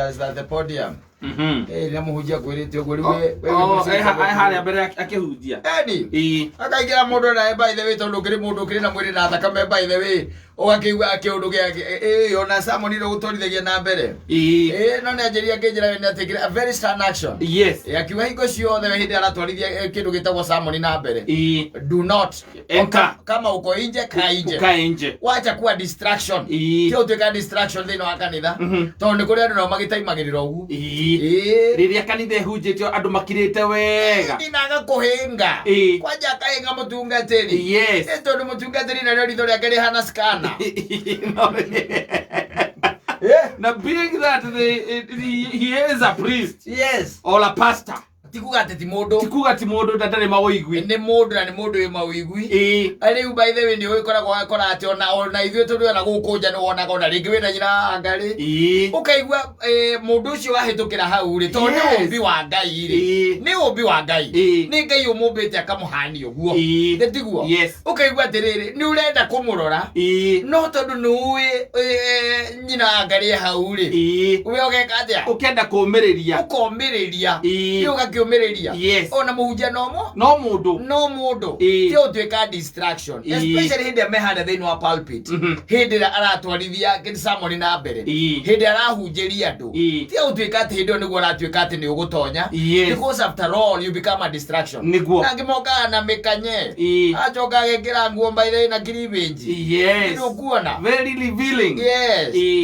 He is at the podium. Eh, nĩ mũhunjia kwĩrĩte ũguo rĩu we wĩ Oh, mũciĩ eh, harĩa mbere akĩhunjia. Eni. Ĩĩ. Akaingĩra mũndũ naye, by the way, tondũ ũkĩrĩ mũndũ ũkĩrĩ na mwĩrĩ na thakame, by the way, ũgakĩigua kĩũndũ gĩake ĩ ona Samoni rĩ gũtwarithagia na mbere. Ĩ no nĩ anjĩria akĩnjĩra we nĩ atekire a very stern action. Ĩ, akiuga hingo ciothe we hĩndĩ aratwarithia kĩndũ gĩtagwo Samoni na mbere, do not Enter. Kama uko nje, kaa nje. Ukae nje. Wacha kuwa distraction. Kĩo ũtuĩka distraction thĩinĩ wa kanitha, tondũ nĩ kũrĩ andũ nao magĩtaimagĩrĩra ũguo. Ĩ. Rĩrĩa kanitha ĩhunjĩtio andũ makirĩte wega. Ndinaga kũhĩnga. Kwanja akahĩnga mũtungatĩri. Ĩ, tondũ mũtungatĩri narĩo ritho rĩake rĩhana scanner. Na being that he is a priest or a pastor, Ti kuga atĩ ti mũndũ. Ti kuga ti mũndũ na ndarĩ maũigui. Nĩ mũndũ na nĩ mũndũ wĩ mawĩigui. Rĩu, by the way, nĩ ũgĩkoragwo wakora atĩ ona ithuĩ tũrĩ ona gũkũ nja nĩ wonaga ona rĩngĩ wĩna nyina wa ngarĩ, ũkaigua mũndũ ũcio wahĩtũkĩra hau rĩ, tondũ nĩ ũmbi wa Ngai rĩ, nĩ ũmbi wa Ngai, nĩ Ngai ũmũmbĩte akamũhania ũguo. Nĩ tiguo? Yes. Ũkaigua atĩrĩrĩ, nĩ ũrenda kũmũrora, no tondũ nĩ ũĩ nyina wa ngarĩ hau rĩ, we ũgeka atĩa? Ũkenda kũũmĩrĩria. Ũkomĩrĩria. Nĩ ũgakĩũmĩrĩria. Ona mũhunjia nomo No mũndũ. No mũndũ. Ti ũtuĩka distraction, especially hĩndĩ ĩrĩa me harĩa thĩinĩ wa pulpit, hĩndĩ ĩrĩa aratwarithia sermon na mbere, hĩndĩ ĩrĩa arahunjĩria andũ. Ti ũtuĩka atĩ hĩndĩ ĩyo nĩguo ũratuĩka atĩ nĩ ũgũtonya, because after all you become a distraction. Na angĩ mokaga na mĩkanye, acoka agekĩra nguo mbaire na cleavage. Nĩ ũkuona. Very revealing.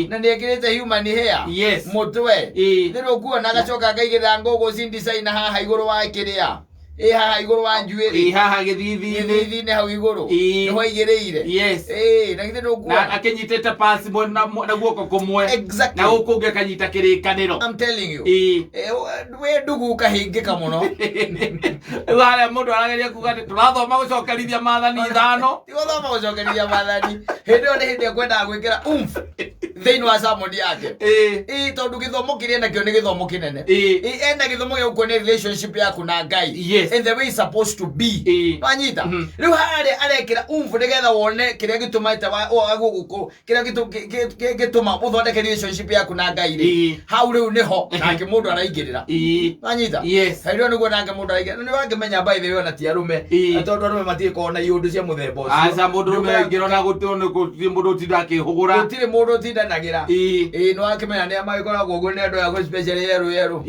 Na nĩ ekĩrĩte human hair mũtwe. Nĩ ũkuona agacoka akaigĩrĩra ngũgũ ci design haha igũrũ wa kĩrĩa ĩ haha igũrũ wa njuĩrĩ. Haha gĩthithi-inĩ. Gĩthithi-inĩ hau igũrũ. Nĩho aigĩrĩire. Ĩ, na githĩ Na ndũkuona? Akĩnyitĩte pasi na guoko kũmwe, na gũkũ ũngĩ akanyita kĩrĩkanĩro. I'm telling you. Eh, we ndugu ũkahĩngĩka mũno. Rĩu harĩa mũndũ arageria kuga atĩ tũrathoma gũcokerithia maathani 5. Ti gũthoma gũcokerithia maathani, hĩndĩ ĩyo nĩ hĩndĩ ekwendaga gwĩkĩra umf thĩinĩ wa sermon yake. Ĩ, tondũ gĩthomo kĩrĩa enakĩo nĩ gĩthomo kĩnene. Ĩ, ena gĩthomo gĩa gũkuonia relationship yaku na Ngai and the way it's supposed to be. Wanyita? Rĩu harĩa arekĩra umf nĩgetha wone kĩrĩa gĩtũmĩte gũkũ kĩrĩa gĩtũma ũthondeke relationship yaku na Ngai rĩ, hau rĩu nĩho nake mũndũ araingĩrĩra. Wanyita? Yes. Hau rĩu nĩguo nake mũndũ araingĩrĩra. Nĩ wangĩmenya, by the way, ona ti arũme, tondũ arũme matigĩkoragwo na iũndũ cia mũthemba ũcio. Aca, mũndũ rũme aingĩra na gũtirĩ mũndũ ũtinda akĩhũgũra. Gũtirĩ mũndũ ũtindanagĩra. Ĩ, nĩ wakĩmenya nĩ magĩkoragwo ũguo nĩ andũ aya especially yerũ yerũ.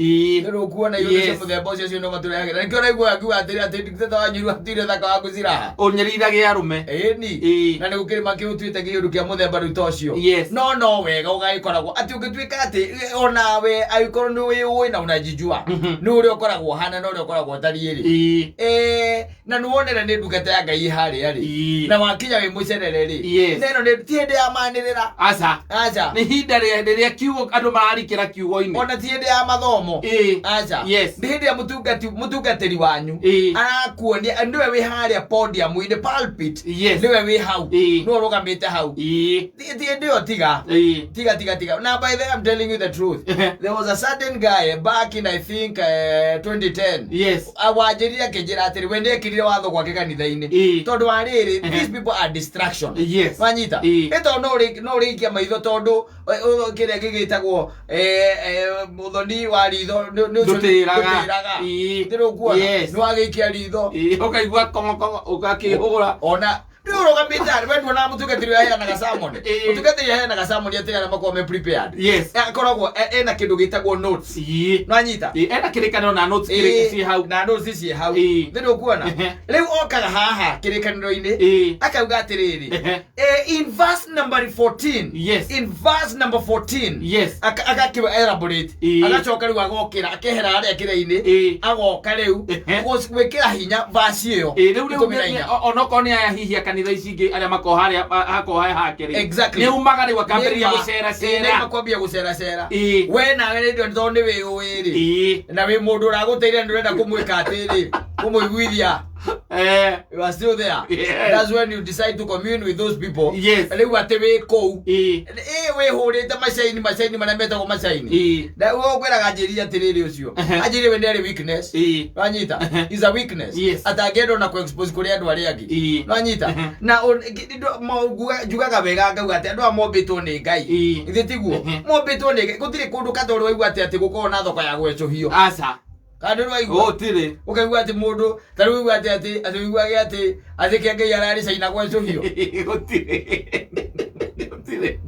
Nĩ rũkuona iũndũ cia mũthemba ũcio, cio nĩ matũrehagĩra. Nĩkĩo ũraigua akiuga atĩrĩ atĩ nditeta wanyu atirĩ thaka waku ciraha. Ũnyariragia arũme. Ĩni. Na nĩ gũkĩrĩ makĩũtuĩte kĩũndũ kĩa mũthemba rĩu ta ũcio. No no wega ũgagĩkoragwo atĩ ũngĩtuĩka atĩ onawe angĩkorwo nĩ wĩũĩ na unajijua nĩ ũrĩa ũkoragwo ũhana na ũrĩa ũkoragwo ũtariĩ rĩ, na nĩ wonere nĩ ndungata ya Ngai harĩa rĩ, na wakinya wĩ mũcerere rĩ, neno nĩ ti hĩndĩ ya manĩrĩra. Aca. Aca. Nĩ ihinda rĩrĩa kiugo andũ mararikĩra kiugo-inĩ. Ona ti hĩndĩ ya mathomo. Aca. Nĩ hĩndĩ ya mũtungatĩri wanyu arakuonia nĩwe wĩ harĩa podium-inĩ, pulpit, nĩwe wĩ hau, nĩwe ũrũgamĩte hau. Ti hĩndĩ ĩyo, tiga. Tiga, tiga, tiga. Now, by the way, I'm telling you the truth, there was a certain guy back in, I think, 2010, wanjĩrire akĩnjĩra atĩrĩ we nĩekĩrire watho gwake kanitha-inĩ, tondũ wa rĩrĩ, these people are distraction. Wanyita? Ĩ, tondũ no ũrĩikia maitho tondũ kĩrĩa gĩgĩtagwo mũthoni wa ritho nĩ ũcio Ndũtĩraga. Ndũtĩraga. Ndĩrũkuona? Nĩ wagĩikia ritho. Ũkaigua kongokongo ũgakĩhũgũra. Ona rĩu ũrũgamĩte harĩa, we nduonaga mũtungatĩri ũrĩa aheanaga sermon? Mũtungatĩri aheanaga sermon atĩ arĩa makoragwo me prepared. Akoragwo ena kĩndũ gĩtagwo notes. Nwanyita? Ena kĩrĩkanĩro na notes kĩrĩkĩ ciĩ hau. Na notes ciĩ hau. Nĩ ũkuona? Rĩu okaga haha kĩrĩkanĩro-inĩ, akauga atĩrĩrĩ, in verse number 14, in verse number 14, agakĩ elaborate. Agacoka rĩu agokĩra akehera harĩa kĩrĩa-inĩ, agoka rĩu gwĩkĩra hinya verse ĩyo Rĩu 14. Onokorwo nĩ aya hihi a kanitha ici ingĩ arĩa makoragwo harĩa hakoragwo he hake rĩ, nĩ umaga rĩu akambĩrĩria gũceracera. Nĩma kwambia gũceracera. We nawe rĩndĩ tondũ nĩ wĩũĩ rĩ, na wĩ mũndũ ũragũteire, nĩ ũrenda kũmwĩka atĩrĩ, kũmũiguithia. You are still there. That's when you decide to commune with those people. Rĩu atĩ wĩ kũu, ĩ wĩhũrĩte macaini, macaini marĩa metagwo macaini. Na ũkwĩraga anjĩrire atĩrĩrĩ, ũcio anjĩrire we nĩ arĩ weakness. Wanyita? Is a weakness. Atangĩenda ona kũ-expose kũrĩ andũ arĩa angĩ. Wanyita? Na njugaga wega ngauga atĩ andũ aya mombĩtwo nĩ Ngai. Ithe tiguo? Mombĩtwo nĩ Ngai. Gũtirĩ kũndũ katoro waigua atĩ gũkorwo na thoko ya gwecũhio. Aca. Kana ndũrĩ waigua? Gũtirĩ. Ũkaigua atĩ mũndũ ta rĩu ũigua atĩ ũiguage atĩ kĩa Ngai ararĩ China gwecũhio. Gũtirĩ, gũtirĩ.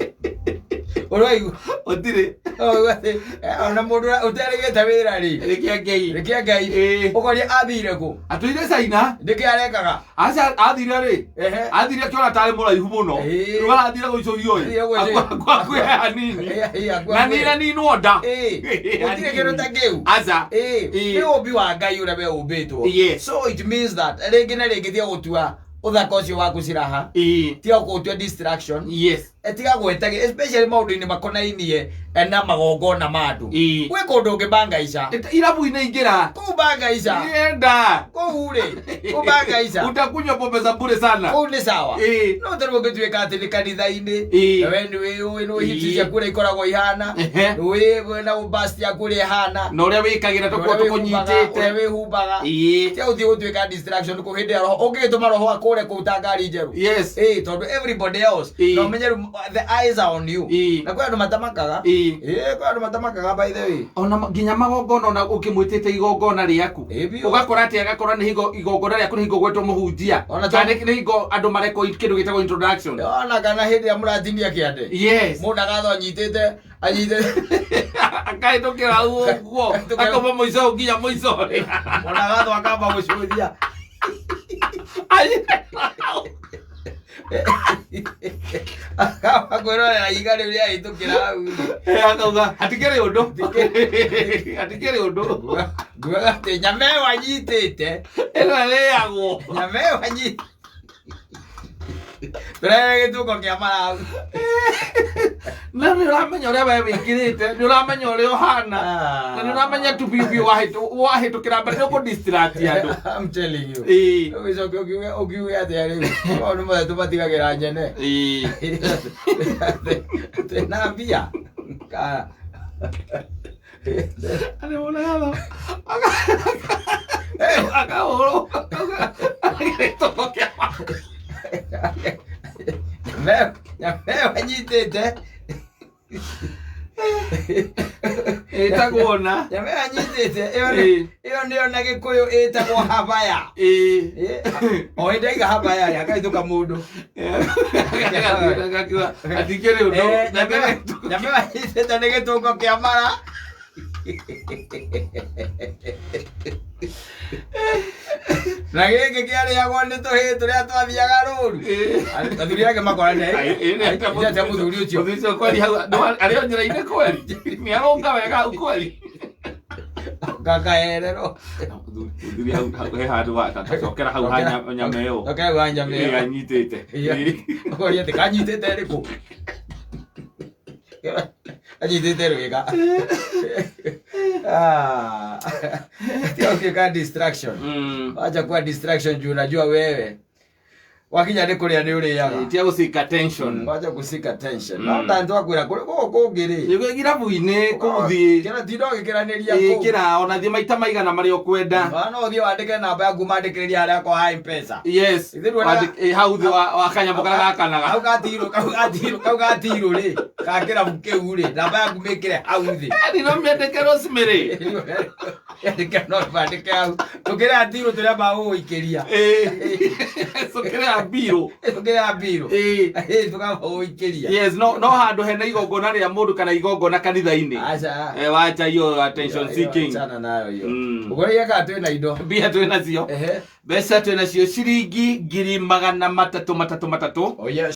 Ũraigua? Gũtirĩ. Ũkaigua atĩ ona mũndũ ũtarĩgĩte wĩra rĩ, Rĩkĩa Ngai. Rĩkĩa Ngai. Ũkoria athire kũ? Atũire China. Nĩkĩ arekaga? Aca, athire rĩ, athire akĩona tarĩ mũraihu mũno. Rĩu arathire gũicũhio ĩ. Athire gũicũhio. Akuhe hanini. Na nina ninwo nda. Gũtirĩ kĩndũ ta kĩu. Aca. Nĩ ũmbi wa Ngai ũrĩa we ũmbĩtwo. So it means that rĩngĩ na rĩngĩ tiga gũtua ũthaka ũcio waku ciraha, tiga kũũtua distraction. Tiga gwĩtagi especially maũndũ-inĩ makonainie na magongona ma andũ. Gwĩ kũndũ ũngĩbangaica. Irabu-inĩ ingĩra. Kũu bangaica. Enda. Kũu rĩ, kũu bangaica. Utakunywa pombe za bure sana. Kũu nĩ sawa. No tarĩu ũngĩtuĩka atĩ nĩ kanitha-inĩ, na we nĩ wĩyũĩ, nĩ hips ciaku ũrĩa ikoragwo ihana, nĩ na bust yaku ũrĩa ĩhana, Na ũrĩa wĩkagĩra tũkuo ũrĩa wĩhumbaga, ũrĩa tũkũnyitĩte. wĩhumbaga, tiga gũthiĩ gũtuĩka distraction kũ hĩndĩ ya roho ũngĩgĩtũma roho akũre kũu ta ngari njerũ. Tondũ everybody else, na ũmenye rĩu the eyes are on you. Na kwĩ andũ matamakaga. Kwĩ andũ matamakaga, by the way. Ona nginya magongona, ona ũkĩmwĩtĩte igongona rĩaku, Ĩ biũ. ũgakora atĩ agakora nĩ hingo igongona rĩaku nĩ hingo gwetwo mũhunjia, Ona kana nĩ hingo andũ marekwo kĩndũ gĩtagwo introduction. Ona kana hĩndĩ ĩrĩa mũratinia kĩande, mũndũ agatho anyitĩte Akahĩtũkĩra hau ũguo, akauma mũico nginya mũico. Mũndũ agatho akamba gũcũthia. Anyitĩte. Akamba kwĩrorera ihiga rĩu rĩahĩtũkĩra hau. Akauga hatikĩrĩ ũndũ, hatikĩrĩ ũndũ. Ngugaga atĩ nyama ĩyo anyitĩte, ĩno ĩrĩagwo. Nyama ĩyo anyitĩte tũrehe gĩtũko kĩa maragu. Na nĩ ũramenya ũrĩa we wĩkĩrĩte, nĩ ũramenya ũrĩa ũhana, na nĩ ũramenya tu biũ biũ wahĩtũkĩra mbere nĩ ũkũ-distract andũ. I'm telling you. Ũgĩcoke ũkiuge atĩa rĩu? Maũndũ mothe tũmatigagĩra nyene. Twĩna mbia. Arĩ mũnegano. Akahũrwo. Gĩtũko kĩa Nyama ĩyo anyitĩte, ĩtagwo na nyama ĩyo anyitĩte ĩyo ĩyo nĩyo na Gĩkũyũ ĩtagwo habaya. O hĩndĩ aiga habaya rĩ, akahĩtũka mũndũ. Hatikĩrĩ ũndũ. Nyama ĩyo anyitĩte nĩ gĩtũngo kĩa mara. Na gĩkĩ kĩarĩagwo nĩ tũhĩĩ tũrĩa twathiaga rũru. Athuri ake makorane atĩa mũthuri ũcio? Mũthuri ũcio kweli hau arĩ o njĩra-inĩ kweli nĩ arũnga wega hau kweli. Gakahererwo. Mũthuri hau he handũ gacokera hau ha nyama ĩyo. Cokera hau ha nyama ĩyo. Anyitĩte. Ũkoria atĩ kanyitĩte ĩrĩkũ? Anyitĩte rwĩga. Ah. Tiga gũtuĩka distraction. Wacha kuwa distraction juu unajua wewe wakinya nĩ kũrĩa nĩ ũrĩaga. Tia gũseek attention. Wacha kuseek attention. No ta twakwĩra kũrĩ gũkũ kũngĩ rĩ, Nĩguo irabu-inĩ kũthiĩ. Kĩra tinda ũgĩkĩranĩria kũu. Ĩkĩra ona thiĩ maita maigana marĩa ũkwenda. Ona no ũthiĩ wandĩke namba yaku mandĩkĩrĩria harĩa kwa ha M-Pesa. Ithuĩ Hau thĩ wa kanyamũ karĩa gakanaga. Hau gatirũ, kau gatirũ, kau gatirũ rĩ, ka kĩrabu kĩu rĩ, namba yaku mĩkĩre hau thĩ. Nino mĩandĩke Rosemary. Andĩke, no bandĩke hau. Tũkĩrĩa tirũ tũrĩa magũgũikĩria. Tũkĩrĩa mbirũ. Tũkĩrĩa mbirũ. Tũkamba gũgũikĩria. Yes, no handũ hena igongona rĩa mũndũ kana igongona kanitha-inĩ. Aca. Wacha hiyo attention seeking. Achana nayo hiyo. Ũgũrĩire kana twĩna indo? Mbia twĩ nacio. Mbeca twĩ nacio ciringi 300,000 3 3. Oh yes.